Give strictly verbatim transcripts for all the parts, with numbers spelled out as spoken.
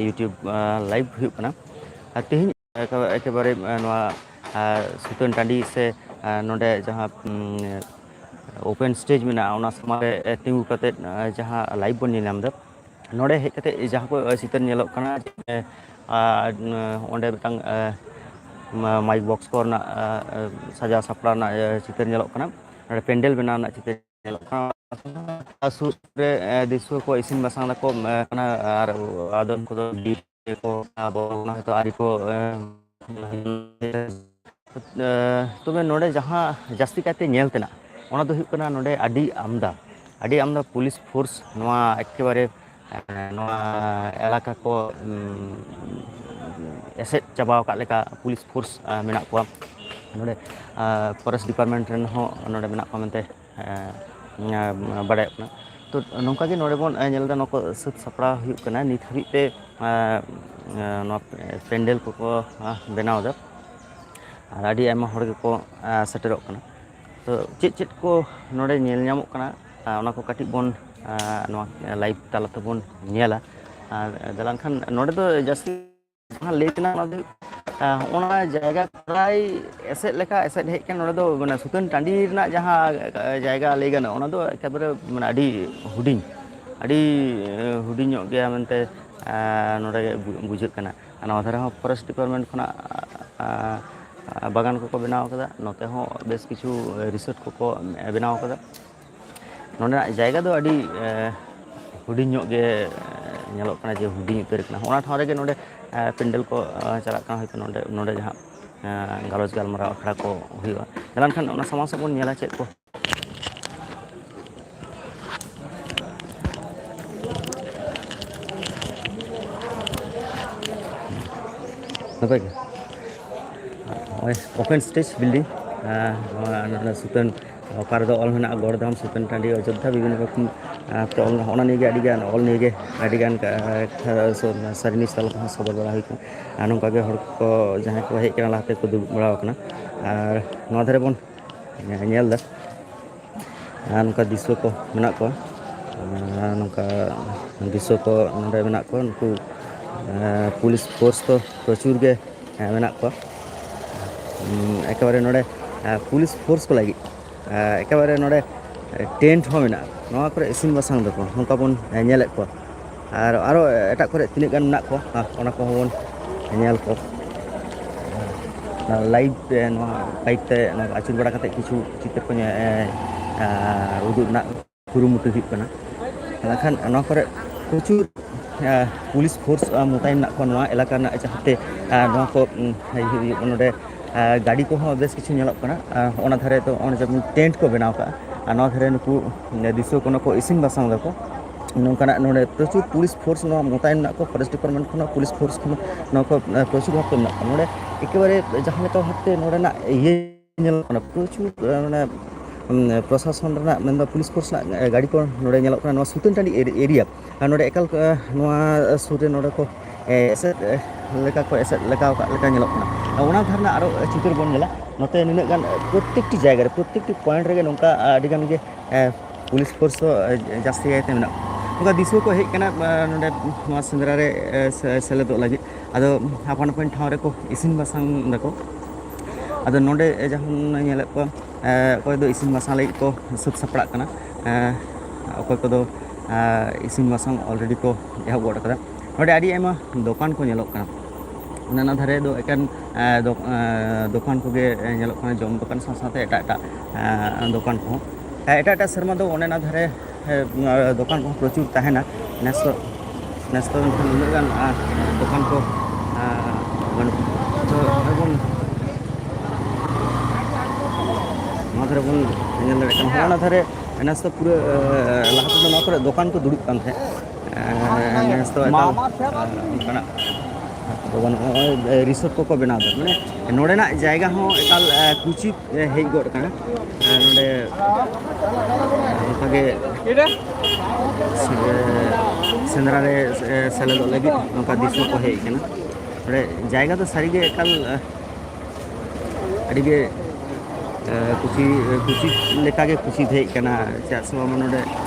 YouTube live ᱦᱩᱭᱩᱜ ᱠᱟᱱᱟ᱾ ᱟᱨ ᱛᱮᱦᱮᱧ ᱮᱠᱮᱵᱟᱨᱮ ᱱᱚᱣᱟ ᱥᱩᱛᱟᱹᱱ ᱴᱟᱺᱰᱤ ᱥᱮ ᱱᱚᱰᱮ ᱡᱟᱦᱟᱸ open stage ᱢᱮᱱᱟᱜᱼᱟ, ᱚᱱᱟ ᱥᱟᱢᱟᱝ ᱨᱮ ᱛᱤᱸᱜᱩ ᱠᱟᱛᱮ ᱡᱟᱦᱟᱸ live ᱵᱚᱱ ᱧᱮᱞ ᱧᱟᱢ ᱮᱫᱟ, ᱱᱚᱰᱮ ᱦᱮᱡ ᱠᱟᱛᱮ ᱡᱟᱦᱟᱸ ᱠᱚ ᱪᱤᱛᱟᱹᱨ ᱧᱮᱞᱚᱜ ᱠᱟᱱᱟ, ᱚᱸᱰᱮ ᱢᱤᱫᱴᱟᱝ mic box ᱠᱚ ᱨᱮᱱᱟᱜ ᱥᱟᱡᱟᱣ ᱥᱟᱯᱲᱟᱣ ᱨᱮᱱᱟᱜ ᱪᱤᱛᱟᱹᱨ ᱧᱮᱞᱚᱜ ᱠᱟᱱᱟ, ᱱᱚᱰᱮ ᱯᱮᱱᱰᱮᱞ ᱵᱮᱱᱟᱣ ᱨᱮᱱᱟᱜ ᱪᱤᱛᱟᱹᱨ ᱧᱮᱞᱚᱜ ᱠᱟᱱᱟ᱾ ᱥᱩᱨ ᱨᱮ ᱫᱤᱥᱩᱣᱟᱹ ᱠᱚ ᱤᱥᱤᱱ ᱵᱟᱥᱟᱝ ᱫᱟᱠᱚ ᱠᱟᱱᱟ, ᱟᱨ ᱟᱫᱚᱢ ᱠᱚᱫᱚ ᱵᱤᱨ ᱠᱚ ᱵᱚᱞᱚᱱᱟ, ᱦᱚᱭᱛᱳ ᱟᱹᱣᱨᱤ ᱠᱚ ᱛᱚᱵᱮ ᱱᱚᱰᱮ ᱡᱟᱦᱟᱸ ᱡᱟᱹᱥᱛᱤ ᱠᱟᱭᱛᱮ ᱧᱮᱞ ᱛᱮᱱᱟᱜ, ᱚᱱᱟ ᱫᱚ ᱦᱩᱭᱩᱜ ᱠᱟᱱᱟ ᱱᱚᱰᱮ ᱟᱹᱰᱤ ᱟᱢᱫᱟ, ᱟᱹᱰᱤ ᱟᱢᱫᱟ ᱯᱩᱞᱤᱥ ᱯᱷᱳᱨᱥ ᱱᱚᱣᱟ ᱮᱠᱮᱵᱟᱨᱮ ᱱᱚᱣᱟ ᱮᱞᱟᱠᱟ ᱠᱚ ᱮᱥᱮᱫ ᱪᱟᱵᱟ ᱟᱠᱟᱫ ᱞᱮᱠᱟ ᱯᱩᱞᱤᱥ ᱯᱷᱳᱨᱥ ᱢᱮᱱᱟᱜ ᱠᱚᱣᱟ᱾ ᱱᱚᱰᱮ ᱯᱷᱚᱨᱮᱥᱴ ᱰᱤᱯᱟᱨᱴᱢᱮᱱᱴ ᱨᱮᱱ ᱦᱚᱸ ᱱᱚᱰᱮ ᱢᱮᱱᱟᱜ ᱠᱚᱣᱟ ᱢᱮᱱᱛᱮ ᱵᱟᱰᱟᱭᱚᱜ ᱠᱟᱱᱟ᱾ ᱛᱚ ᱱᱚᱝᱠᱟ ᱜᱮ ᱱᱚᱰᱮ ᱵᱚᱱ ᱧᱮᱞ ᱮᱫᱟ, ᱱᱚᱣᱟ ᱠᱚ ᱥᱟᱹᱛ ᱥᱟᱯᱲᱟᱣ ᱦᱩᱭᱩᱜ ᱠᱟᱱᱟ᱾ ᱱᱤᱛ ᱦᱟᱹᱵᱤᱡ ᱛᱮ ᱱᱚᱣᱟ ᱯᱮᱱᱰᱮᱞ ᱠᱚᱠᱚ ᱵᱮᱱᱟᱣ ᱮᱫᱟ, ᱟᱨ ᱟᱹᱰᱤ ᱟᱭᱢᱟ ᱦᱚᱲ ᱜᱮᱠᱚ ᱥᱮᱴᱮᱨᱚᱜ ᱠᱟᱱᱟ᱾ ᱛᱚ ᱪᱮᱫ ᱪᱮᱫ ᱠᱚ ᱱᱚᱰᱮ ᱧᱮᱞ ᱧᱟᱢᱚᱜ ᱠᱟᱱᱟ, ᱚᱱᱟ ᱠᱚ ᱠᱟᱹᱴᱤᱡ ᱵᱚᱱ ᱱᱚᱣᱟ live ᱛᱟᱞᱟ ᱛᱮᱵᱚᱱ ᱧᱮᱞᱟ᱾ ᱟᱨ ᱫᱟᱞᱟᱱ ᱠᱷᱟᱱ ᱱᱚᱰᱮ ᱫᱚ ᱡᱟᱹᱥᱛᱤ ᱡᱟᱦᱟᱸ ᱞᱟᱹᱭ ᱛᱮᱱᱟᱜ, ᱚᱱᱟ ᱫᱚ ᱦᱩᱭᱩᱜ ᱠᱟᱱᱟ, ᱚᱱᱟ ᱡᱟᱭᱜᱟ ᱯᱨᱟᱭ ᱮᱥᱮᱫ ᱞᱮᱠᱟ ᱮᱥᱮᱫ ᱦᱮᱡ ᱠᱟᱱᱟ᱾ ᱱᱚᱰᱮ ᱫᱚ ᱢᱟᱱᱮ ᱥᱩᱛᱟᱹᱱ ᱴᱟᱺᱰᱤ ᱨᱮᱱᱟᱜ ᱡᱟᱦᱟᱸ ᱡᱟᱭᱜᱟ ᱞᱟᱹᱭ ᱜᱟᱱᱚᱜᱼᱟ, ᱚᱱᱟ ᱫᱚ ᱮᱠᱮᱵᱟᱨᱮ ᱢᱟᱱᱮ ᱟᱹᱰᱤ ᱦᱩᱰᱤᱧ, ᱟᱹᱰᱤ ᱦᱩᱰᱤᱧ ᱧᱚᱜ ᱜᱮᱭᱟ ᱢᱮᱱᱛᱮ ᱱᱚᱰᱮ ᱵᱩᱡᱷᱟᱹᱜ ᱠᱟᱱᱟ᱾ ᱟᱨ ᱱᱚᱣᱟ ᱫᱷᱟᱨᱮ ᱦᱚᱸ ᱯᱷᱚᱨᱮᱥᱴ ᱰᱤᱯᱟᱨᱴᱢᱮᱱᱴ ᱠᱷᱚᱱᱟᱜ ᱵᱟᱜᱟᱱ ᱠᱚᱠᱚ ᱵᱮᱱᱟᱣ ᱠᱟᱫᱟ, ᱱᱚᱛᱮ ᱦᱚᱸ ᱵᱮᱥ ᱠᱤᱪᱷᱩ ᱨᱤᱥᱳᱨᱴ ᱠᱚᱠᱚ ᱵᱮᱱᱟᱣ ᱠᱟᱫᱟ᱾ ᱱᱚᱰᱮᱱᱟᱜ ᱡᱟᱭᱜᱟ ᱫᱚ ᱟᱹᱰᱤ ᱦᱩᱰᱤᱧ ᱧᱚᱜ ᱜᱮ ᱧᱮᱞᱚᱜ ᱠᱟᱱᱟ, ᱡᱮ ᱦᱩᱰᱤᱧ ᱩᱛᱟᱹᱨ ᱠᱟᱱᱟ᱾ ᱚᱱᱟ ᱴᱷᱟᱶ ᱨᱮᱜᱮ ᱱᱚᱰᱮ ᱯᱮᱱᱰᱮᱞ ᱠᱚ ᱪᱟᱞᱟᱜ ᱠᱟᱱᱟ, ᱦᱚᱭᱛᱳ ᱱᱚᱰᱮ, ᱱᱚᱰᱮ ᱡᱟᱦᱟᱸ ᱜᱟᱞᱚᱪ ᱜᱟᱞᱢᱟᱨᱟᱣ ᱟᱠᱷᱲᱟ ᱠᱚ ᱦᱩᱭᱩᱜᱼᱟ᱾ ᱪᱟᱞᱟᱱ ᱠᱷᱟᱱ ᱚᱱᱟ ᱥᱟᱢᱟᱝ ᱥᱮᱫ ᱵᱚᱱ ᱧᱮᱞᱟ ᱪᱮᱫ ᱠᱚ ᱱᱟᱯᱟᱭ ᱜᱮ᱾ ᱱᱚᱜᱼᱚᱭ open stage building, ᱱᱚᱣᱟ ᱱᱚᱰᱮ ᱥᱩᱛᱟᱹᱱ, ᱚᱠᱟ ᱨᱮᱫᱚ ᱚᱞ ᱢᱮᱱᱟᱜᱼᱟ, ᱜᱚᱲᱫᱷᱟᱢ, ᱥᱩᱛᱟᱹᱱ ᱴᱟᱺᱰᱤ, ᱚᱡᱳᱫᱽᱫᱷᱟ, ᱵᱤᱵᱷᱤᱱᱱᱚ ᱨᱚᱠᱚᱢ ᱛᱮ ᱚᱞ ᱢᱮᱱᱟᱜᱼᱟ᱾ ᱚᱱᱟ ᱱᱤᱭᱮ ᱜᱮ ᱟᱹᱰᱤᱜᱟᱱ, ᱚᱞ ᱱᱤᱭᱮ ᱜᱮ ᱟᱹᱰᱤᱜᱟᱱ ᱥᱟᱹᱨᱤ ᱢᱤᱥ ᱛᱟᱞᱟ ᱛᱮᱦᱚᱸ ᱥᱚᱫᱚᱨ ᱵᱟᱲᱟ ᱦᱩᱭ ᱠᱟᱱᱟ᱾ ᱟᱨ ᱱᱚᱝᱠᱟ ᱜᱮ ᱦᱚᱲ ᱠᱚ ᱡᱟᱦᱟᱸᱭ ᱠᱚ ᱦᱮᱡ ᱠᱟᱱᱟ, ᱞᱟᱦᱟ ᱛᱮᱠᱚ ᱫᱩᱲᱩᱵ ᱵᱟᱲᱟ ᱟᱠᱟᱱᱟ᱾ ᱟᱨ ᱱᱚᱣᱟ ᱫᱷᱟᱨᱮ ᱵᱚᱱ ᱧᱮᱞ ᱮᱫᱟ, ᱟᱨ ᱱᱚᱝᱠᱟ ᱫᱤᱥᱩᱣᱟᱹ ᱠᱚ ᱢᱮᱱᱟᱜ ᱠᱚᱣᱟ᱾ ᱟᱨ ᱱᱚᱝᱠᱟ ᱫᱤᱥᱩᱣᱟᱹ ᱠᱚ ᱱᱚᱰᱮ ᱢᱮᱱᱟᱜ ᱠᱚᱣᱟ, ᱱᱩᱠᱩ ᱯᱩᱞᱤᱥ ᱯᱷᱳᱨᱥ ᱫᱚ ᱯᱨᱚᱪᱩᱨ ᱜᱮ ᱢᱮᱱᱟᱜ ᱠᱚᱣᱟ᱾ ᱮᱠᱮᱵᱟᱨᱮ ᱱᱚᱰᱮ ᱯᱩᱞᱤᱥ ᱯᱷᱳᱨᱥ ᱠᱚ ᱞᱟᱹᱜᱤᱫ ᱮᱠᱮᱵᱟᱨᱮ ᱱᱚᱰᱮ ᱴᱮᱱᱴ ᱦᱚᱸ ᱢᱮᱱᱟᱜᱼᱟ᱾ ᱱᱚᱣᱟ ᱠᱚᱨᱮ ᱤᱥᱤᱱ ᱵᱟᱥᱟᱝ ᱫᱚᱠᱚ, ᱱᱚᱝᱠᱟ ᱵᱚᱱ ᱧᱮᱞᱮᱫ ᱠᱚᱣᱟ᱾ ᱟᱨ ᱟᱨᱚ ᱮᱴᱟᱜ ᱠᱚᱨᱮ ᱛᱤᱱᱟᱹᱜ ᱜᱟᱱ ᱢᱮᱱᱟᱜ ᱠᱚᱣᱟ, ᱚᱱᱟ ᱠᱚᱦᱚᱸ ᱵᱚᱱ ᱧᱮᱞ ᱠᱚᱣᱟ᱾ ᱞᱟᱭᱤᱵᱷ ᱛᱮ, ᱱᱚᱣᱟ ᱞᱟᱭᱤᱵᱷ ᱛᱮ ᱱᱚᱣᱟ ᱟᱹᱪᱩᱨ ᱵᱟᱲᱟ ᱠᱟᱛᱮ ᱠᱤᱪᱷᱩ ᱪᱤᱛᱟᱹᱨ ᱠᱚ ᱧᱮ-, ᱮ, ᱟ, ᱩᱫᱩᱜ ᱨᱮᱱᱟᱜ ᱠᱩᱨᱩᱢᱩᱴᱩ ᱦᱩᱭᱩᱜ ᱠᱟᱱᱟ᱾ ᱢᱮᱱᱠᱷᱟᱱ ᱱᱚᱣᱟ ᱠᱚᱨᱮ ᱯᱨᱚᱪᱩᱨ, ᱟ, ᱯᱩᱞᱤᱥ ᱯᱷᱳᱨᱥ, ᱟ, ᱢᱩᱛᱟᱭᱮᱱ ᱢᱮᱱᱟᱜ ᱠᱚᱣᱟ ᱱᱚᱣᱟ ᱮᱞᱟᱠᱟ ᱨᱮᱱᱟᱜ, ᱡᱟᱦᱟᱸᱛᱮ, ᱟ, ᱱᱚᱣᱟ ᱠᱚ, ᱩᱢ, ᱤᱭᱟᱹ ᱦᱩᱭᱩᱜ ᱠᱟᱱᱟ᱾ ᱱᱚᱰᱮ, ᱟ, ᱜᱟᱹᱰᱤ ᱠᱚᱦᱚᱸ ᱵᱮᱥ ᱠᱤᱪᱷᱩ ᱧᱮᱞᱚᱜ ᱠᱟᱱᱟ᱾ ᱟ, ᱚᱱᱟ ᱫᱷᱟᱨᱮ ᱫᱚ ᱚᱱᱮ ᱡᱮᱢᱚᱱ ᱴᱮᱱᱴ ᱠᱚ ᱵᱮᱱᱟᱣ ᱠᱟᱜᱼᱟ, ᱟᱨ ᱱᱚᱣᱟ ᱫᱷᱟᱨᱮ ᱱᱩᱠᱩ ᱫᱤᱥᱩᱣᱟᱹ ᱠᱚ ᱱᱚᱣᱟ ᱠᱚ ᱤᱥᱤᱱ ᱵᱟᱥᱟᱝ ᱫᱟᱠᱚ᱾ ᱱᱚᱝᱠᱟᱱᱟᱜ ᱱᱚᱰᱮ ᱯᱨᱚᱪᱩᱨ ᱯᱩᱞᱤᱥ ᱯᱷᱳᱨᱥ ᱱᱚᱣᱟ ᱢᱩᱛᱟᱭᱮᱱ ᱢᱮᱱᱟᱜ ᱠᱚᱣᱟ, ᱯᱷᱚᱨᱮᱥᱴ ᱰᱤᱯᱟᱨᱴᱢᱮᱱᱴ ᱠᱷᱚᱱᱟᱜ ᱯᱩᱞᱤᱥ ᱯᱷᱳᱨᱥ ᱠᱷᱚᱱ ᱱᱚᱣᱟ ᱠᱚ, ᱟ, ᱯᱨᱚᱪᱩᱨ ᱵᱷᱟᱵᱽᱛᱮ ᱢᱮᱱᱟᱜ ᱠᱚᱣᱟ᱾ ᱱᱚᱰᱮ ᱮᱠᱮᱵᱟᱨᱮ ᱡᱟᱦᱟᱸ ᱞᱮᱠᱟ ᱵᱷᱟᱵᱽᱛᱮ ᱱᱚᱰᱮᱱᱟᱜ ᱤᱭᱟᱹ ᱧᱮᱞᱚᱜ ᱠᱟᱱᱟ, ᱯᱨᱚᱪᱩᱨ, ᱟ, ᱢᱟᱱᱮ, ᱩᱢ, ᱯᱨᱚᱥᱟᱥᱚᱱ ᱨᱮᱱᱟᱜ ᱢᱮᱱᱫᱚ ᱯᱩᱞᱤᱥ ᱯᱷᱳᱨᱥ ᱨᱮᱱᱟᱜ, ᱟ, ᱜᱟᱹᱰᱤ ᱠᱚ ᱱᱚᱰᱮ ᱧᱮᱞᱚᱜ ᱠᱟᱱᱟ, ᱱᱚᱣᱟ ᱥᱩᱛᱟᱹᱱ ᱴᱟᱺᱰᱤ ᱮᱨᱤ-, ᱮᱨᱤᱭᱟ᱾ ᱟᱨ ᱱᱚᱰᱮ ᱮᱠᱟᱞ, ᱟ, ᱱᱚᱣᱟ ᱥᱩᱨ ᱨᱮ ᱱᱚᱰᱮ ᱠᱚ, ᱮ, ᱮᱥᱮᱫ, ᱮ, ᱞᱮᱠᱟ ᱠᱚ ᱮᱥᱮᱫ ᱞᱮᱠᱟᱣ ᱟᱠᱟᱫ ᱞᱮᱠᱟ ᱧᱮᱞᱚᱜ ᱠᱟᱱᱟ᱾ ᱟᱨ ᱚᱱᱟ ᱫᱷᱟᱨᱮ ᱨᱮᱱᱟᱜ ᱟᱨᱚ ᱪᱤᱛᱟᱹᱨ ᱵᱚᱱ ᱧᱮᱞᱟ᱾ ᱱᱚᱛᱮ ᱱᱤᱱᱟᱹᱜ ᱜᱟᱱ, ᱮ, ᱯᱨᱚᱛᱛᱮᱠᱴᱤ ᱡᱟᱭᱜᱟ ᱨᱮ, ᱯᱨᱚᱛᱛᱮᱠᱴᱤ ᱯᱚᱭᱮᱱᱴ ᱨᱮᱜᱮ ᱱᱚᱝᱠᱟ, ᱟ, ᱟᱹᱰᱤ ᱜᱟᱱ ᱜᱮ, ᱮ, ᱯᱩᱞᱤᱥ ᱯᱷᱳᱨᱥ ᱫᱚ, ᱮ, ᱡᱟᱹᱥᱛᱤ ᱠᱟᱭᱛᱮ ᱢᱮᱱᱟᱜ ᱠᱚᱣᱟ᱾ ᱱᱚᱝᱠᱟ ᱫᱤᱥᱩᱣᱟᱹ ᱠᱚ ᱦᱮᱡ ᱠᱟᱱᱟ, ᱟ, ᱱᱚᱰᱮ ᱱᱚᱣᱟ ᱥᱮᱸᱫᱽᱨᱟ ᱨᱮ, ᱮ, ᱥᱮ-, ᱥᱮᱞᱮᱫᱚᱜ ᱞᱟᱹᱜᱤᱫ᱾ ᱟᱫᱚ ᱟᱯᱟᱱ ᱟᱹᱯᱤᱱ ᱴᱷᱟᱶ ᱨᱮᱠᱚ ᱤᱥᱤᱱ ᱵᱟᱥᱟᱝ ᱫᱟᱠᱚ᱾ ᱟᱫᱚ ᱱᱚᱰᱮ ᱡᱟᱦᱟᱸ ᱧᱮᱞᱮᱫ ᱠᱚᱣᱟ, ᱮ, ᱚᱠᱚᱭ ᱫᱚ ᱤᱥᱤᱱ ᱵᱟᱥᱟᱝ ᱞᱟᱹᱜᱤᱫ ᱠᱚ ᱥᱟᱹᱛ ᱥᱟᱯᱲᱟᱜ ᱠᱟᱱᱟ, ᱮ, ᱚᱠᱚᱭ ᱠᱚᱫᱚ, ᱮ, ᱤᱥᱤᱱ ᱵᱟᱥᱟᱝ ᱚᱞᱨᱮᱰᱤ ᱠᱚ ᱮᱦᱚᱵ ᱜᱚᱫ ᱠᱟᱫᱟ᱾ ᱱᱚᱰᱮ ᱟᱹᱰᱤ ᱟᱭᱢᱟ ᱫᱚᱠᱟᱱ ᱠᱚ ᱧᱮᱞᱚᱜ ᱠᱟᱱᱟ᱾ ᱚᱱᱟ ᱫᱷᱟᱨᱮ ᱫᱚ ᱮᱠᱮᱱ, ᱮ, ᱫᱚ-, ᱮ, ᱫᱚᱠᱟᱱ ᱠᱚᱜᱮ, ᱮ, ᱧᱮᱞᱚᱜ ᱠᱟᱱᱟ, ᱡᱚᱢ ᱫᱚᱠᱟᱱ ᱥᱟᱶ ᱥᱟᱶᱛᱮ ᱮᱴᱟᱜ ᱮᱴᱟᱜ, ᱮ, ᱫᱚᱠᱟᱱ ᱠᱚᱦᱚᱸ᱾ ᱮ, ᱮᱴᱟᱜ ᱮᱴᱟᱜ ᱥᱮᱨᱢᱟ ᱫᱚ ᱚᱱᱮ ᱚᱱᱟ ᱫᱷᱟᱨᱮ, ᱮ, ᱫᱚᱠᱟᱱ ᱠᱚᱦᱚᱸ ᱯᱨᱚᱪᱩᱨ ᱛᱟᱦᱮᱱᱟ᱾ ᱱᱮᱥ ᱫᱚ, ᱱᱮᱥ ᱫᱚ ᱢᱮᱱᱠᱷᱟᱱ ᱩᱱᱟᱹᱜ ᱜᱟᱱ, ᱮ, ᱫᱚᱠᱟᱱ ᱠᱚ, ᱮ, ᱵᱟᱹᱱᱩᱜᱼᱟ᱾ ᱛᱚ ᱱᱚᱜᱼᱚᱭ ᱵᱚᱱ, ᱱᱚᱣᱟ ᱫᱷᱟᱨᱮ ᱵᱚᱱ ᱧᱮᱞ ᱫᱟᱲᱮᱭᱟᱜ ᱠᱟᱱᱟ, ᱦᱚᱸᱜᱼᱚ ᱱᱟ ᱫᱷᱟᱨᱮ ᱱᱮᱥ ᱫᱚ ᱯᱩᱨᱟᱹ, ᱮ, ᱞᱟᱦᱟ ᱛᱮᱫᱚ ᱱᱚᱣᱟ ᱠᱚᱨᱮ ᱫᱚᱠᱟᱱ ᱠᱚ ᱫᱩᱲᱩᱵ ᱠᱟᱱ ᱛᱟᱦᱮᱸᱫ᱾ ᱮ, ᱱᱮᱥ ᱫᱚ ᱮᱠᱟᱞ, ᱮ, ᱚᱱᱠᱟᱱᱟᱜ ᱫᱚ ᱵᱟᱹᱱᱩᱜᱼᱟ᱾ ᱱᱚᱜᱼᱚᱭ, ᱮ, ᱨᱤᱥᱳᱨᱴ ᱠᱚᱠᱚ ᱵᱮᱱᱟᱣ ᱮᱫᱟ, ᱢᱟᱱᱮ ᱱᱚᱰᱮᱱᱟᱜ ᱡᱟᱭᱜᱟ ᱦᱚᱸ ᱮᱠᱟᱞ, ᱮ, ᱠᱩᱪᱤ, ᱮ, ᱦᱮᱡ ᱜᱚᱫ ᱟᱠᱟᱱᱟ᱾ ᱮ, ᱱᱚᱰᱮ ᱚᱱᱠᱟᱜᱮ ᱥᱮ-, ᱥᱮᱸᱫᱽᱨᱟ ᱨᱮ, ᱮ, ᱥᱮᱞᱮᱫᱚᱜ ᱞᱟᱹᱜᱤᱫ ᱱᱚᱝᱠᱟ ᱫᱤᱥᱩᱣᱟᱹ ᱠᱚ ᱦᱮᱡ ᱟᱠᱟᱱᱟ᱾ ᱱᱚᱰᱮ ᱡᱟᱭᱜᱟ ᱫᱚ ᱥᱟᱹᱨᱤᱜᱮ ᱮᱠᱟᱞ, ᱮ, ᱟᱹᱰᱤᱜᱮ, ᱮ, ᱠᱩᱥᱤ, ᱠᱩᱥᱤ ᱞᱮᱠᱟᱜᱮ ᱠᱩᱥᱤ ᱦᱮᱡ ᱟᱠᱟᱱᱟ᱾ ᱪᱮᱫᱟᱜ ᱥᱮ ᱵᱟᱝᱢᱟ ᱱᱚᱰᱮ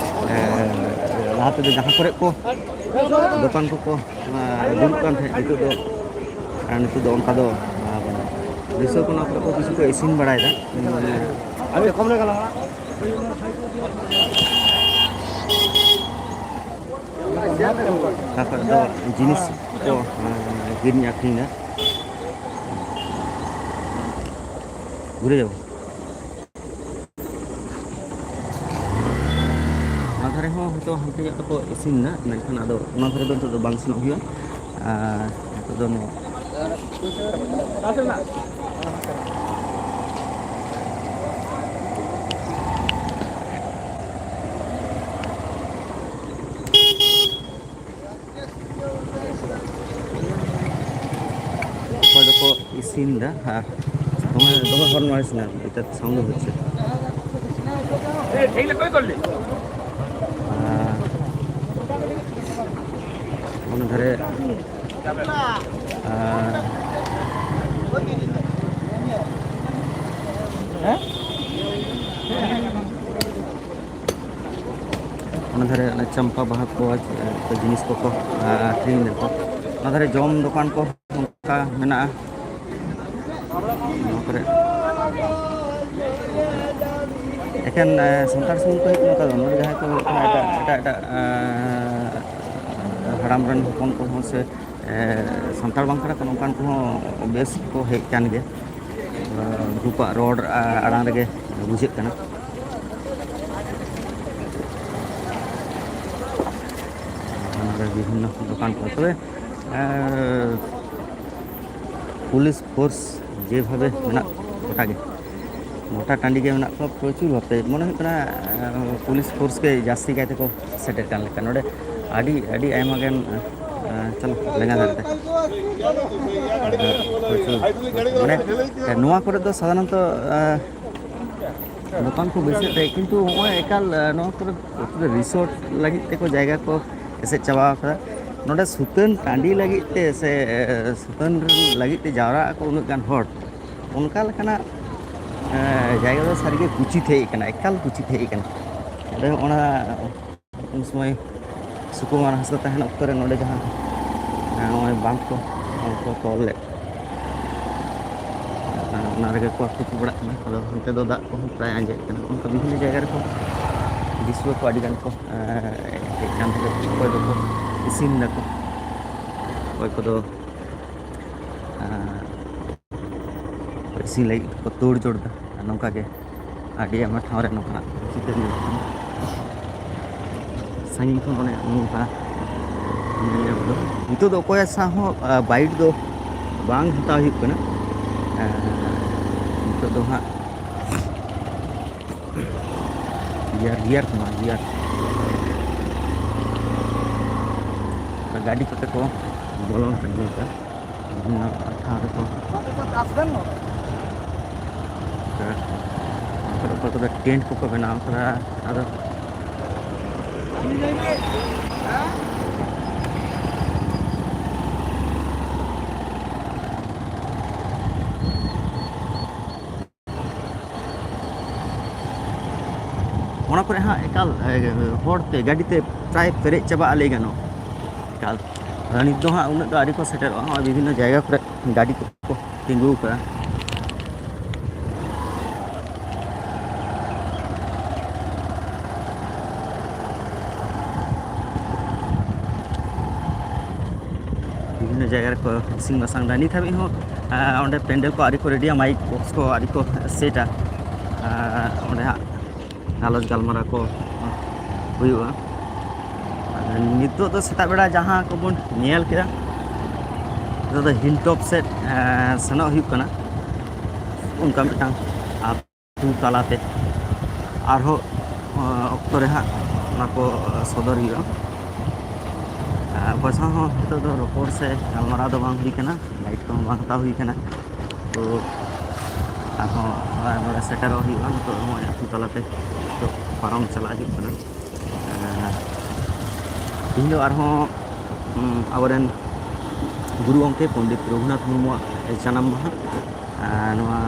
ᱞᱟᱦᱟ ᱛᱮᱫᱚ ᱡᱟᱦᱟᱸ ᱠᱚᱨᱮ ᱠᱚ ᱫᱚᱠᱟᱱ ᱠᱚᱠᱚ ᱫᱩᱲᱩᱵ ᱠᱟᱱ ᱛᱟᱦᱮᱸᱫ, ᱱᱤᱛᱚᱜ ᱫᱚ ᱱᱤᱛᱚᱜ ᱫᱚ ᱚᱱᱠᱟ ᱫᱚ ᱵᱟᱹᱱᱩᱜᱼᱟ᱾ ᱫᱤᱥᱟᱹ ᱠᱚ ᱱᱚᱣᱟ ᱠᱚᱨᱮ ᱠᱚ ᱠᱤᱪᱷᱩ ᱠᱚ ᱤᱥᱤᱱ ᱵᱟᱲᱟᱭᱮᱫᱟ᱾ ᱚᱠᱟ ᱠᱚᱨᱮ ᱫᱚ ᱡᱤᱱᱤᱥ ᱠᱚ ᱠᱤᱨᱤᱧ ᱟᱹᱠᱷᱨᱤᱧ ᱮᱫᱟ᱾ ᱜᱷᱩᱨᱮ ᱡᱟᱵᱚ᱾ ᱚᱱᱟ ᱫᱷᱟᱨᱮ ᱦᱚᱸ ᱦᱚᱭᱛᱳ ᱦᱟᱱᱛᱮ ᱧᱚᱜ ᱛᱮᱠᱚ ᱤᱥᱤᱱ ᱮᱫᱟ, ᱢᱮᱱᱠᱷᱟᱱ ᱟᱫᱚ ᱚᱱᱟ ᱫᱷᱟᱨᱮ ᱫᱚ ᱱᱤᱛᱚᱜ ᱫᱚ ᱵᱟᱝ ᱥᱮᱱᱚᱜ ᱦᱩᱭᱩᱜᱼᱟ᱾ ᱟᱨ ᱱᱤᱛᱚᱜ ᱫᱚ ᱱᱚᱣᱟ ᱚᱠᱚᱭ ᱫᱚᱠᱚ ᱤᱥᱤᱱ ᱮᱫᱟ ᱟᱨ ᱫᱚᱢᱮ, ᱫᱚᱢᱮ ᱦᱚᱲ ᱱᱚᱣᱟ ᱤᱥᱤᱱᱟ, ᱮᱴᱟᱜ ᱥᱟᱣᱩᱱᱰ ᱦᱚᱪᱪᱷᱮ᱾ ᱟᱨ ᱚᱱᱟ ᱫᱷᱟᱨᱮ, ᱟᱨ ᱚᱱᱟ ᱫᱷᱟᱨᱮ ᱚᱱᱟ ᱪᱟᱢᱯᱟ ᱵᱟᱦᱟ ᱠᱚ, ᱪᱮᱫ ᱠᱚ ᱡᱤᱱᱤᱥ ᱠᱚᱠᱚ ᱟᱹᱠᱷᱨᱤᱧ ᱫᱟᱠᱚ᱾ ᱚᱱᱟ ᱫᱷᱟᱨᱮ ᱡᱚᱢ ᱫᱚᱠᱟᱱ ᱠᱚ ᱱᱚᱝᱠᱟ ᱢᱮᱱᱟᱜᱼᱟ᱾ ᱱᱚᱣᱟ ᱠᱚᱨᱮ ᱮᱠᱮᱱ, ᱮ, ᱥᱟᱱᱛᱟᱲ ᱥᱩᱢᱩᱝ ᱠᱚ ᱦᱮᱡ ᱠᱟᱱᱟ, ᱱᱚᱝᱠᱟ ᱫᱚ ᱱᱚᱰᱮ ᱡᱟᱦᱟᱸᱭ ᱠᱚ ᱦᱩᱭᱩᱜ ᱠᱟᱱᱟ ᱮᱴᱟᱜ, ᱮᱴᱟᱜ, ᱮᱴᱟᱜ, ᱮ, ᱦᱟᱲᱟᱢ ᱨᱮᱱ ᱦᱚᱯᱚᱱ ᱠᱚᱦᱚᱸ ᱥᱮ, ᱮ, ᱥᱟᱱᱛᱟᱲ ᱵᱟᱝ ᱠᱟᱱᱟ ᱠᱚ ᱱᱚᱝᱠᱟᱱ ᱠᱚᱦᱚᱸ ᱵᱮᱥ ᱠᱚ ᱦᱮᱡ ᱠᱟᱱ ᱜᱮᱭᱟ᱾ ᱮ, ᱩᱱᱠᱩᱣᱟᱜ ᱨᱚᱲ, ᱮ, ᱟᱲᱟᱝ ᱨᱮᱜᱮ ᱵᱩᱡᱷᱟᱹᱜ ᱠᱟᱱᱟ᱾ ᱱᱚᱰᱮ ᱵᱤᱵᱷᱤᱱᱱᱚ ᱫᱚᱠᱟᱱ ᱠᱚ᱾ ᱛᱚᱵᱮ, ᱮ, ᱯᱩᱞᱤᱥ ᱯᱷᱳᱨᱥ ᱡᱮᱵᱷᱟᱵᱮ ᱢᱮᱱᱟᱜ ᱠᱚᱣᱟ ᱜᱚᱴᱟ ᱜᱮ, ᱜᱚᱴᱟ ᱴᱟᱺᱰᱤ ᱜᱮ ᱢᱮᱱᱟᱜ ᱠᱚᱣᱟ ᱯᱨᱚᱪᱩᱨ ᱵᱷᱟᱵᱽᱛᱮ᱾ ᱢᱚᱱᱮ ᱦᱩᱭᱩᱜ ᱠᱟᱱᱟ, ᱮ, ᱯᱩᱞᱤᱥ ᱯᱷᱳᱨᱥ ᱜᱮ ᱡᱟᱹᱥᱛᱤ ᱠᱟᱭ ᱛᱮᱠᱚ ᱥᱮᱴᱮᱨ ᱠᱟᱱ ᱞᱮᱠᱟ᱾ ᱱᱚᱰᱮ ᱟᱹᱰᱤ, ᱟᱹᱰᱤ ᱟᱭᱢᱟ ᱜᱟᱱ, ᱮ, ᱪᱚᱞᱚ ᱞᱮᱸᱜᱟ ᱫᱷᱟᱨᱮ ᱛᱮ᱾ ᱮ, ᱯᱨᱚᱪᱩᱨ, ᱢᱟᱱᱮ, ᱮ, ᱱᱚᱣᱟ ᱠᱚᱨᱮ ᱫᱚ ᱥᱟᱫᱷᱟᱨᱚᱱᱛᱚ, ᱮ, ᱫᱚᱠᱟᱱ ᱠᱚ ᱵᱟᱹᱭᱥᱟᱹᱣ ᱛᱮ, ᱠᱤᱱᱛᱩ ᱱᱚᱜᱼᱚᱭ ᱮᱠᱟᱞ, ᱮ, ᱱᱚᱣᱟ ᱠᱚᱨᱮ ᱯᱨᱚᱪᱩᱨ ᱨᱤᱥᱚᱨᱴ ᱞᱟᱹᱜᱤᱫ ᱛᱮᱠᱚ ᱡᱟᱭᱜᱟ ᱠᱚ ᱮᱥᱮᱫ ᱪᱟᱵᱟ ᱟᱠᱟᱫᱟ᱾ ᱱᱚᱰᱮ ᱥᱩᱛᱟᱹᱱ ᱴᱟᱺᱰᱤ ᱞᱟᱹᱜᱤᱫ ᱛᱮ ᱥᱮ, ᱮ, ᱥᱩᱛᱟᱹᱱ ᱞᱟᱹᱜᱤᱫ ᱛᱮ ᱡᱟᱣᱨᱟᱜ ᱟᱠᱚ ᱩᱱᱟᱹᱜ ᱜᱟᱱ ᱦᱚᱲ, ᱚᱱᱠᱟ ᱞᱮᱠᱟᱱᱟᱜ, ᱮ, ᱡᱟᱭᱜᱟ ᱫᱚ ᱥᱟᱹᱨᱤᱜᱮ ᱠᱩᱪᱤᱛ ᱦᱮᱡ ᱟᱠᱟᱱᱟ, ᱮᱠᱟᱞ ᱠᱩᱪᱤᱛ ᱦᱮᱡ ᱟᱠᱟᱱᱟ᱾ ᱚᱸᱰᱮ ᱚᱱᱟ ᱩᱱ ᱥᱚᱢᱚᱭ ᱥᱩᱠᱩᱢᱟᱨ ᱦᱟᱸᱥᱫᱟ ᱛᱟᱦᱮᱱ ᱚᱠᱛᱚ ᱨᱮ ᱱᱚᱰᱮ ᱡᱟᱦᱟᱸ, ᱦᱮᱸ, ᱱᱚᱜᱼᱚᱭ ᱵᱟᱸᱫᱷ ᱠᱚ, ᱦᱚᱲ ᱠᱚ ᱛᱚᱞ ᱞᱮᱫ, ᱚᱱᱟ ᱨᱮᱜᱮ ᱠᱚ ᱛᱩᱯᱩ ᱵᱟᱲᱟᱜ ᱠᱟᱱᱟ᱾ ᱟᱫᱚ ᱚᱱᱛᱮ ᱫᱚ ᱫᱟᱜ ᱠᱚᱦᱚᱸ ᱯᱨᱟᱭ ᱟᱸᱡᱮᱫ ᱠᱟᱱᱟ᱾ ᱚᱱᱠᱟ ᱵᱤᱵᱷᱤᱱᱱᱚ ᱡᱟᱭᱜᱟ ᱨᱮᱠᱚ ᱫᱤᱥᱩᱣᱟᱹ ᱠᱚ ᱟᱹᱰᱤ ᱜᱟᱱ ᱠᱚ, ᱮᱸ, ᱦᱮᱡ ᱠᱟᱱ ᱛᱟᱠᱚ, ᱚᱠᱚᱭ ᱫᱚᱠᱚ ᱤᱥᱤᱱ ᱫᱟᱠᱚ, ᱚᱠᱚᱭ ᱠᱚᱫᱚ, ᱮᱸ, ᱤᱥᱤᱱ ᱞᱟᱹᱜᱤᱫ ᱠᱚ ᱛᱳᱲ ᱡᱳᱲ ᱫᱟ᱾ ᱟᱨ ᱱᱚᱝᱠᱟ ᱜᱮ ᱟᱹᱰᱤ ᱟᱭᱢᱟ ᱴᱷᱟᱶ ᱨᱮ ᱱᱚᱝᱠᱟᱱᱟᱜ ᱪᱤᱛᱟᱹᱨ ᱧᱮᱞᱚᱜ ᱠᱟᱱᱟ᱾ ᱥᱟᱺᱜᱤᱧ ᱠᱷᱚᱱ ᱚᱱᱮ ᱱᱚᱝᱠᱟ ᱧᱮᱞ ᱧᱟᱢ ᱫᱚ᱾ ᱱᱤᱛᱚᱜ ᱫᱚ ᱚᱠᱚᱭᱟᱜ ᱥᱟᱶ ᱦᱚᱸ, ᱟ, bite ᱫᱚ ᱵᱟᱝ ᱦᱟᱛᱟᱣ ᱦᱩᱭᱩᱜ ᱠᱟᱱᱟ᱾ ᱟ, ᱱᱤᱛᱚᱜ ᱫᱚ ᱦᱟᱸᱜ ᱜᱤᱭᱟᱨ, ᱜᱤᱭᱟᱨ ᱠᱚᱢᱟ, ᱜᱤᱭᱟᱨ᱾ ᱜᱟᱹᱰᱤ ᱠᱚᱛᱮ ᱠᱚ ᱵᱚᱞᱚᱱ ᱠᱟᱱᱟ ᱱᱚᱝᱠᱟ᱾ ᱵᱤᱵᱷᱤᱱᱱᱚ ᱴᱷᱟᱶ ᱨᱮᱠᱚ, ᱚᱠᱚᱭ ᱠᱚᱫᱚ ᱴᱮᱱᱴ ᱠᱚᱠᱚ ᱵᱮᱱᱟᱣ ᱠᱟᱫᱟ᱾ ᱟᱫᱚ ᱚᱱᱟ ᱠᱚᱨᱮ ᱦᱟᱸᱜ ᱮᱠᱟᱞ, ᱮ, ᱦᱚᱲ ᱛᱮ, ᱜᱟᱹᱰᱤ ᱛᱮ ᱯᱨᱟᱭ ᱯᱮᱨᱮᱡ ᱪᱟᱵᱟᱜᱼᱟ, ᱞᱟᱹᱭ ᱜᱟᱱᱚᱜ ᱮᱠᱟᱞ᱾ ᱟᱫᱚ ᱱᱤᱛ ᱫᱚ ᱦᱟᱸᱜ ᱩᱱᱟᱹᱜ ᱫᱚ ᱟᱹᱣᱨᱤ ᱠᱚ ᱥᱮᱴᱮᱨᱚᱜᱼᱟ᱾ ᱱᱚᱜᱼᱚᱭ ᱵᱤᱵᱷᱤᱱᱱᱚ ᱡᱟᱭᱜᱟ ᱠᱚᱨᱮ ᱜᱟᱹᱰᱤ ᱠᱚᱠᱚ ᱛᱤᱸᱜᱩ ᱟᱠᱟᱫᱟ᱾ ᱵᱤᱵᱷᱤᱱᱱᱚ ᱡᱟᱭᱜᱟ ᱨᱮᱠᱚ ᱤᱥᱤᱱ ᱵᱟᱥᱟᱝ ᱮᱫᱟ᱾ ᱱᱤᱛ ᱦᱟᱹᱵᱤᱡ ᱦᱚᱸ, ᱟᱸ, ᱚᱸᱰᱮ ᱯᱮᱱᱰᱮᱞ ᱠᱚ ᱟᱹᱣᱨᱤ ᱠᱚ ᱨᱮᱰᱤᱭᱟ, ᱢᱟᱭᱤᱠ ᱵᱚᱠᱥ ᱠᱚ ᱟᱹᱣᱨᱤ ᱠᱚ ᱥᱮᱴᱟ᱾ ᱟᱸ, ᱚᱸᱰᱮ ᱦᱟᱸᱜ ᱜᱟᱞᱚᱪ ᱜᱟᱞᱢᱟᱨᱟᱣ ᱠᱚ ᱦᱩᱭᱩᱜᱼᱟ᱾ ᱟᱨ ᱱᱤᱛᱚᱜ ᱫᱚ ᱥᱮᱛᱟᱜ ᱵᱮᱲᱟ ᱡᱟᱦᱟᱸ ᱠᱚᱵᱚᱱ ᱧᱮᱞ ᱠᱮᱫᱟ, ᱱᱤᱛᱚᱜ ᱫᱚ ᱦᱤᱞ ᱴᱚᱯ ᱥᱮᱫ, ᱮᱸ, ᱥᱮᱱᱚᱜ ᱦᱩᱭᱩᱜ ᱠᱟᱱᱟ᱾ ᱚᱱᱠᱟ ᱢᱤᱫᱴᱟᱝ ᱟᱹᱛᱩ ᱛᱟᱞᱟᱛᱮ ᱟᱨᱦᱚᱸ, ᱮᱸ, ᱚᱠᱛᱚ ᱨᱮ ᱦᱟᱸᱜ ᱚᱱᱟ ᱠᱚ ᱥᱚᱫᱚᱨ ᱦᱩᱭᱩᱜᱼᱟ᱾ ᱟᱨ ᱚᱠᱚᱭ ᱥᱟᱶ ᱦᱚᱸ ᱱᱤᱛᱚᱜ ᱫᱚ ᱨᱚᱯᱚᱲ ᱥᱮ ᱜᱟᱞᱢᱟᱨᱟᱣ ᱫᱚ ᱵᱟᱝ ᱦᱩᱭ ᱠᱟᱱᱟ, ᱵᱟᱭᱤᱠ ᱠᱚᱦᱚᱸ ᱵᱟᱝ ᱦᱟᱛᱟᱣ ᱦᱩᱭ ᱠᱟᱱᱟ᱾ ᱛᱚ ᱟᱨᱦᱚᱸ ᱱᱚᱰᱮ ᱥᱮᱴᱮᱨᱚᱜ ᱦᱩᱭᱩᱜᱼᱟ᱾ ᱱᱤᱛᱚᱜ ᱱᱚᱜᱼᱚᱭ ᱟᱹᱛᱩ ᱛᱟᱞᱟᱛᱮ ᱱᱤᱛᱚᱜ ᱯᱟᱨᱚᱢ ᱪᱟᱞᱟᱜ ᱦᱩᱭᱩᱜ ᱠᱟᱱᱟ᱾ ᱟᱨ ᱛᱮᱦᱮᱧ ᱫᱚ ᱟᱨᱦᱚᱸ, ᱩᱸ, ᱟᱵᱚᱨᱮᱱ ᱜᱩᱨᱩ ᱜᱚᱢᱠᱮ ᱯᱚᱱᱰᱤᱛ ᱨᱚᱜᱷᱩᱱᱟᱛᱷ ᱢᱩᱨᱢᱩᱣᱟᱜ ᱡᱟᱱᱟᱢ ᱢᱟᱦᱟ᱾ ᱟᱨ ᱱᱚᱣᱟ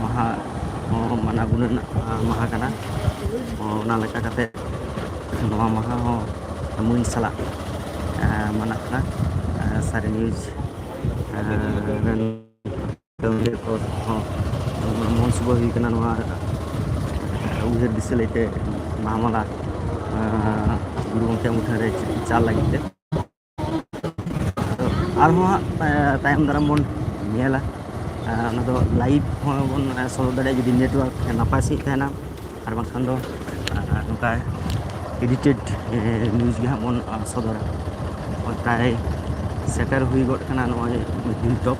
ᱢᱟᱦᱟ ᱦᱚᱸ ᱢᱟᱱᱟᱣ ᱜᱩᱱᱟᱹᱱ ᱢᱟᱦᱟ ᱠᱟᱱᱟ᱾ ᱚᱱᱟ ᱞᱮᱠᱟ ᱠᱟᱛᱮ ᱱᱚᱣᱟ ᱢᱟᱦᱟ ᱦᱚᱸ ᱢᱟᱹᱱ ᱥᱟᱞᱟᱜ ᱢᱟᱱᱟᱜ ᱠᱟᱱᱟ᱾ ᱥᱟᱹᱨᱤ ᱱᱤᱭᱩᱡᱽ ᱨᱮᱱ ᱠᱟᱹᱢᱤᱭᱟᱹ ᱠᱚ ᱦᱚᱸ ᱢᱚᱱ ᱥᱩᱵᱟᱹ ᱦᱩᱭ ᱠᱟᱱᱟ ᱱᱚᱣᱟ ᱩᱭᱦᱟᱹᱨ ᱫᱤᱥᱟᱹ ᱞᱟᱹᱭᱛᱮ ᱢᱟᱦᱟᱢᱟᱞᱟ ᱜᱩᱨᱩ ᱜᱚᱢᱠᱮ ᱢᱩᱴᱷᱟᱹᱱ ᱨᱮ ᱪᱟᱞ ᱞᱟᱹᱜᱤᱫ ᱛᱮ᱾ ᱟᱫᱚ ᱟᱨᱦᱚᱸ ᱦᱟᱸᱜ, ᱮ, ᱛᱟᱭᱚᱢ ᱫᱟᱨᱟᱢ ᱵᱚᱱ ᱧᱮᱞᱟ᱾ ᱮ, ᱚᱱᱟ ᱫᱚ ᱞᱟᱭᱤᱵᱷ ᱦᱚᱸ ᱵᱚᱱ, ᱮ, ᱥᱚᱫᱚᱨ ᱫᱟᱲᱮᱭᱟᱜᱼᱟ, ᱡᱩᱫᱤ ᱱᱮᱴᱣᱟᱨᱠ ᱱᱟᱯᱟᱭ ᱥᱟᱺᱦᱤᱡ ᱛᱟᱦᱮᱱᱟ, ᱟᱨ ᱵᱟᱝᱠᱷᱟᱱ ᱫᱚ, ᱮ, ᱱᱚᱝᱠᱟ ᱮᱰᱤᱴᱮᱰ, ᱮ, ᱱᱤᱭᱩᱡᱽ ᱜᱮ ᱦᱟᱸᱜ ᱵᱚᱱ, ᱮ, ᱥᱚᱫᱚᱨᱟ᱾ ᱯᱨᱟᱭ ᱥᱮᱴᱮᱨ ᱦᱩᱭ ᱜᱚᱫ ᱠᱟᱱᱟ ᱱᱚᱜᱼᱚᱭ ᱦᱤᱞ ᱴᱚᱯ᱾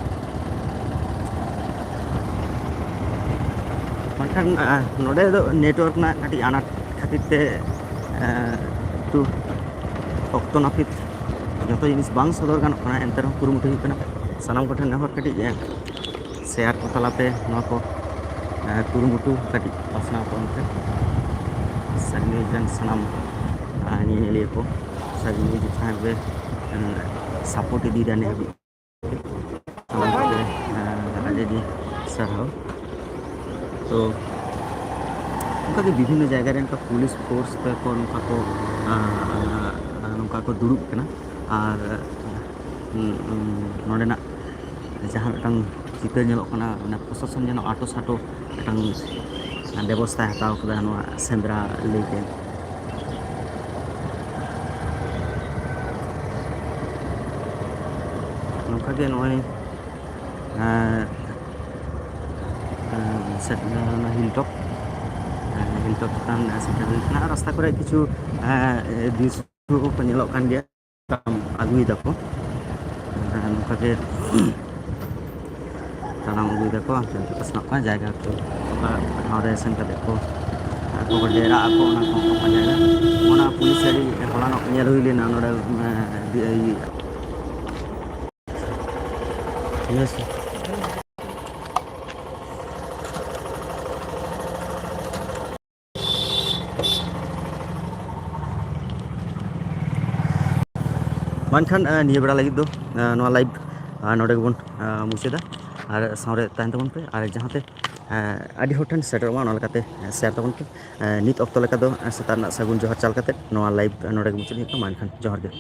ᱢᱮᱱᱠᱷᱟᱱ, ᱮ, ᱱᱚᱰᱮ ᱫᱚ ᱱᱮᱴᱣᱟᱨᱠ ᱨᱮᱱᱟᱜ ᱠᱟᱹᱴᱤᱡ ᱟᱱᱟᱴ ᱠᱷᱟᱹᱛᱤᱨ ᱛᱮ, ᱮ, ᱮᱠᱴᱩ ᱚᱠᱛᱚ ᱱᱟᱹᱯᱤᱛ ᱡᱚᱛᱚ ᱡᱤᱱᱤᱥ ᱵᱟᱝ ᱥᱚᱫᱚᱨ ᱜᱟᱱᱚᱜ ᱠᱟᱱᱟ, ᱮᱱᱛᱮ ᱨᱮᱦᱚᱸ ᱠᱩᱨᱩᱢᱩᱴᱩ ᱦᱩᱭᱩᱜ ᱠᱟᱱᱟ᱾ ᱥᱟᱱᱟᱢ ᱠᱚᱴᱷᱮᱱ ᱱᱮᱦᱚᱨ, ᱠᱟᱹᱴᱤᱡ, ᱮ, ᱥᱮᱭᱟᱨ ᱠᱚ ᱛᱟᱞᱟᱛᱮ ᱱᱚᱣᱟ ᱠᱚ, ᱮ, ᱠᱩᱨᱩᱢᱩᱴᱩ ᱠᱟᱹᱴᱤᱡ ᱯᱟᱥᱱᱟᱣ ᱛᱟᱵᱚᱱ ᱯᱮ᱾ ᱥᱟᱹᱨᱤ ᱱᱤᱭᱩᱡᱽ ᱨᱮᱱ ᱥᱟᱱᱟᱢ, ᱮ, ᱧᱮᱧᱮᱞᱤᱭᱟᱹ ᱠᱚ, ᱥᱟᱹᱨᱤ ᱱᱤᱭᱩᱡᱽ ᱡᱟᱦᱟᱸ ᱯᱮ, ᱮ, ᱥᱟᱯᱳᱨᱴ ᱤᱫᱤᱭᱮᱫᱟ ᱱᱤᱭᱟᱹ ᱦᱟᱹᱵᱤᱡ᱾ ᱥᱟᱱᱟᱢ ᱠᱚᱜᱮ, ᱮ, ᱟᱹᱰᱤ ᱟᱹᱰᱤ ᱥᱟᱨᱦᱟᱣ᱾ ᱛᱚ, ᱚᱱᱠᱟᱜᱮ ᱵᱤᱵᱷᱤᱱᱱᱚ ᱡᱟᱭᱜᱟ ᱨᱮ ᱚᱱᱠᱟ ᱯᱩᱞᱤᱥ ᱯᱷᱳᱨᱥ ᱠᱚ ᱱᱚᱝᱠᱟ ᱠᱚ, ᱮ, ᱮ, ᱱᱚᱝᱠᱟ ᱠᱚ ᱫᱩᱲᱩᱵ ᱠᱟᱱᱟ᱾ ᱟᱨ, ᱩᱸ, ᱩᱸ, ᱱᱚᱰᱮᱱᱟᱜ ᱡᱟᱦᱟᱸ ᱢᱤᱫᱴᱟᱝ ᱪᱤᱛᱟᱹᱨ ᱧᱮᱞᱚᱜ ᱠᱟᱱᱟ, ᱢᱟᱱᱮ ᱯᱨᱚᱥᱟᱥᱚᱱ ᱡᱮᱱᱚ ᱟᱸᱴᱚ ᱥᱟᱸᱴᱚ ᱢᱤᱫᱴᱟᱝ ᱵᱮᱵᱚᱥᱛᱷᱟᱭ ᱦᱟᱛᱟᱣ ᱠᱟᱫᱟ ᱱᱚᱣᱟ ᱥᱮᱸᱫᱽᱨᱟ ᱞᱟᱹᱭᱛᱮ᱾ ᱱᱚᱝᱠᱟ ᱜᱮ ᱱᱚᱜᱼᱚᱭ, ᱮᱸ, ᱮᱸ, ᱥᱮ-, ᱚᱱᱟ ᱦᱤᱞ ᱴᱚᱯ, ᱮᱸ, ᱦᱤᱞ ᱴᱚᱯ ᱪᱮᱛᱟᱱ ᱥᱮᱴᱮᱨ ᱦᱩᱭ ᱠᱟᱱᱟ᱾ ᱟᱨ ᱨᱟᱥᱛᱟ ᱠᱚᱨᱮ ᱠᱤᱪᱷᱩ, ᱮᱸ, ᱫᱨᱤᱥᱥᱚ ᱠᱚ ᱧᱮᱞᱚᱜ ᱠᱟᱱ ᱜᱮᱭᱟ᱾ ᱛᱟᱲᱟᱢ ᱟᱹᱜᱩᱭ ᱫᱟᱠᱚ᱾ ᱟᱨ ᱱᱚᱝᱠᱟ ᱜᱮ ᱛᱟᱲᱟᱢ ᱟᱹᱜᱩᱭ ᱫᱟᱠᱚ, ᱦᱟᱱᱛᱮ ᱱᱟᱛᱮ ᱯᱟᱥᱱᱟᱜ ᱠᱟᱱᱟ ᱡᱟᱭᱜᱟ ᱠᱚ᱾ ᱚᱠᱟ ᱴᱷᱟᱶ ᱨᱮ ᱥᱮᱱ ᱠᱟᱛᱮ ᱠᱚ, ᱟᱠᱚ ᱠᱚ ᱰᱮᱨᱟᱜ ᱟᱠᱚ, ᱚᱱᱟ ᱠᱚ ᱯᱟᱸᱡᱟᱭᱟ᱾ ᱚᱱᱟ ᱯᱩᱞᱤᱥ ᱜᱟᱹᱰᱤ ᱦᱚᱞᱟᱱᱚᱜ ᱧᱮᱞ ᱦᱩᱭ ᱞᱮᱱᱟ ᱱᱚᱰᱮ, ᱮᱸ, ᱤᱭᱟᱹ, ᱴᱷᱤᱠ ᱟᱪᱷᱮ᱾ ᱢᱟ ᱮᱱᱠᱷᱟᱱ, ᱮ, ᱱᱤᱭᱟᱹ ᱵᱮᱲᱟ ᱞᱟᱹᱜᱤᱫ ᱫᱚ, ᱮ, ᱱᱚᱣᱟ ᱞᱟᱭᱤᱵᱷ, ᱮ, ᱢᱩᱪᱟᱹᱫᱟ᱾ ᱟᱨ ᱥᱟᱶᱨᱮ ᱛᱟᱦᱮᱱ ᱛᱟᱵᱚᱱ ᱯᱮ᱾ ᱟᱨ ᱡᱟᱦᱟᱸ ᱛᱮ ᱟᱹᱰᱤ ᱦᱚᱲ ᱴᱷᱮᱱ ᱥᱮᱴᱮᱨᱚᱜ ᱢᱟ, ᱚᱱᱟ ᱞᱮᱠᱟᱛᱮ ᱥᱮᱭᱟᱨ ᱛᱟᱵᱚᱱ ᱯᱮ᱾ ᱱᱤᱛ ᱚᱠᱛᱚ ᱞᱮᱠᱟ ᱫᱚ ᱥᱮᱛᱟᱜ ᱨᱮᱱᱟᱜ ᱥᱟᱹᱜᱩᱱ ᱡᱚᱦᱟᱨ ᱪᱟᱞ ᱠᱟᱛᱮ ᱱᱚᱣᱟ ᱞᱟᱭᱤᱵᱷ ᱱᱚᱰᱮ ᱜᱮ ᱢᱩᱪᱟᱹᱫ ᱦᱩᱭᱩᱜ ᱠᱟᱱᱟ᱾ ᱢᱟ ᱮᱱᱠᱷᱟᱱ ᱡᱚᱦᱟᱨ ᱜᱮ᱾